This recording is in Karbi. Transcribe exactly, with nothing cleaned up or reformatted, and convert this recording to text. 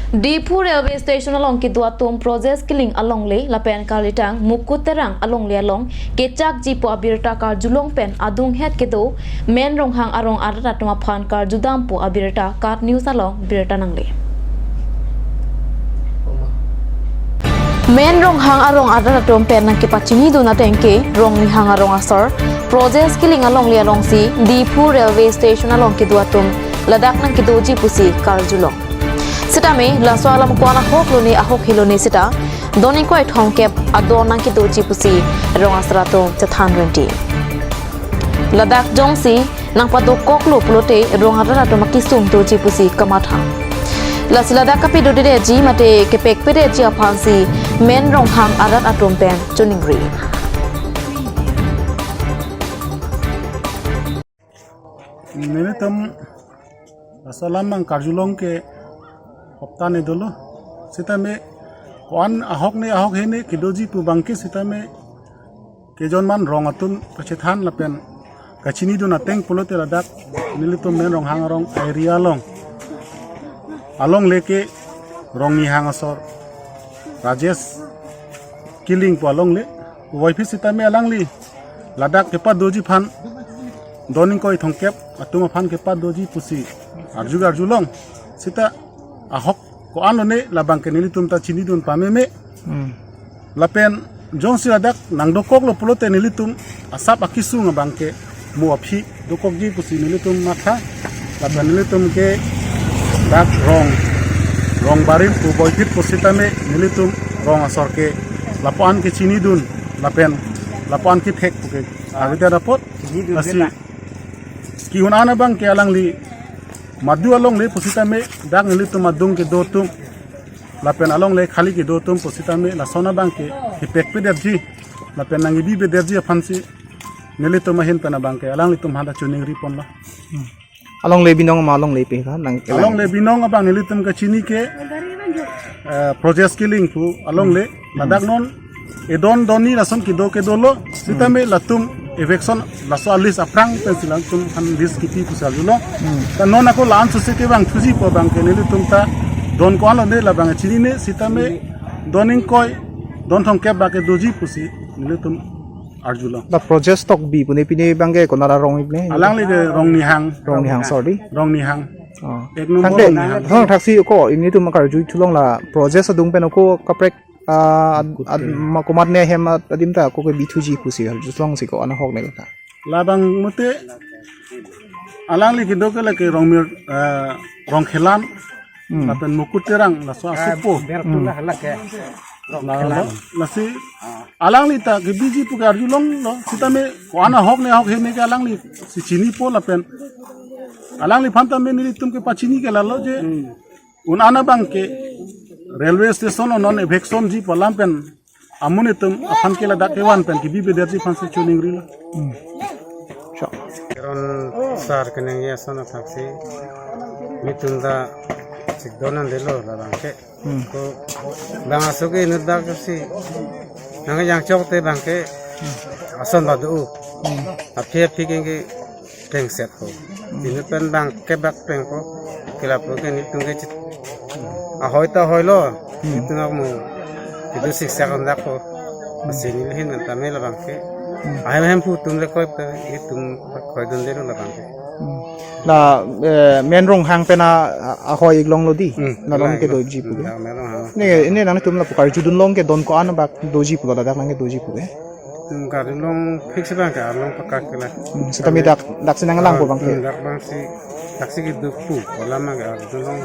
Diphu Railway Station along kedo atum Projes Killing alongle lapen Karlitang Mukut Terang alongle along kechakji pu abirta karjulong pen adunghet kedo Men Ronghang arong arat atum aphan karjudam pu abirta KAT News along birta nangle. Men Ronghang arong arat atum pen nangkepachinidun ateng ke Rongnihang arong asor Projes Killing alongle alongsi Diphu Railway Station along kedo atum ladak nangkedoji pusi karjulong. Sitame laso alam ko-an ahok lone ahok helone sita don ingkoi thomkep adon nangkedoji pusi rong asar atum chethan renti. Ladak jongsi nangpadokoklo pulote rong arat atum akesung doji pusi kamatha. Lasi ladak kapedodedetji mate kepekpedetji aphansi Men Ronghang arat atum pen choningri. Nelitum laso alam abang karjulong ke hopta ne dolo. Sitame ko-an ahok ne ahok hene kedoji pu abangke sitame kejonman rong atum kachethan lapen kachinidun ateng pulote ladak nelitum Men Ronghang arong area along alongle ke Rongnihang asor Rajesh Killing pu alongle. Puvoiphit sitame alangli ladak kepadoji aphan don ingkoi thomkep atum aphan kepadoji pusi arju arjulong. Sita ahok ko-an lone labangke nelitum ta chinidun pameme. Hmm. Lapen jongsi ladak nangdokoklo pulote nelitum asap akesung abangke mo aphi dokokji pusi nelitum matha. Lapen nelitum ke dak rong, rong barim puvoiphit pusitame nelitum rong asor ke lapu-an kechinidun lapen lapu-an kethek puke. Arita dapot. Chinidun lasi beta. Ke-un an abangke alangli madu alongle pusitame dak nelitum adung kedo atum lapen alongle khali kedo atum pusitame lason abangke kepekpedetji lapen nangkebibedetji aphansi nelitum ahin pen abangke alanglitum aphanta choningri ponlo. Hmm. Alongle binong ma alongle pe ka nang kelang? Alongle binong abang nelitum kachini ke, eh, Projes Killing pu alongle. Hmm. Ladak non edon donni lason kedo kedolo. Sitame, hmm, latum eviction laso a-list aphrang pensi latum aphan list kipi pusi arjulong. Hmm. Ta non ako la-an sose kevangthuji pu abangke nelitum ta don ko-an lone labang chinine sitame don ingkoi don thomkep abangke doji pusi nelitum arjulong. La Projes Tokbi pune pine abangke konat arong ipne? Alangli ke Rongnihang. Rongnihang, sorry. Rongnihang. Oh. Ek nombor tangte, Rongnihang. Thang thaksi ko, nelitum karju chulong la Projes adung pen ko kaprek, ah, ad-, ad-, ma-, komatne ahem ad-, adim ta ko kebithuji pusi arjulongsi ko-an ahok ne la ta. Labang mate alangli kedo ke lake Rongmir, eh, Rongkhelan. Hmm. Lapen Mukut Terang laso asopo. Hmm. La, la, lasi alangli ta kebiji pu ke arjulonglo. Sitame ko-an ahok ne ahok hene ke alanglisi chinipo lapen alangliphan tame nelitum kepachini ke lalo je. Hmm. Un an abangke railway station non evictionji pu alam pen amonit atum aphan ke ladak kevan pen kebibedetji aphansi choningrilo. Hmm. Sure. Ron sar kenangji ason athaksi nelitum ta chikdon an delo labangke. Hmm. Ko bang aso ke inut bak si nang yang chok te abangke ason badu. Hmm. Aphi aphi ke plengset ko. Hmm. Inut pen abangke bak plengpo. Ke lapu ke nelitum ke chit. Ahoi ta hoilo. Hmm. Nelitum ak mo. Kedo siksak an dak ko. Hmm. Lasi neli ahin pen tame labangke. Hmm. Ahem ahem pu atum le koi pe nelitum koi dun delo labangke. Hmm. La, eh, Men Ronghang pen a, a, ahoi ik longlo di. Hmm. La along kedoji pu ke. Hmm, la Men Ronghang. Ne, ne nangtum lapu karjudun long ke don ko-an abak doji pulo ladak nangkedoji pu ke. Tum karjulong fix abangke along pakak ke la. Hmm, sitame dak, daksi nangkelangpo abangke. Hmm, dak abangsi, daksi kedo pu, alam abangke arjulong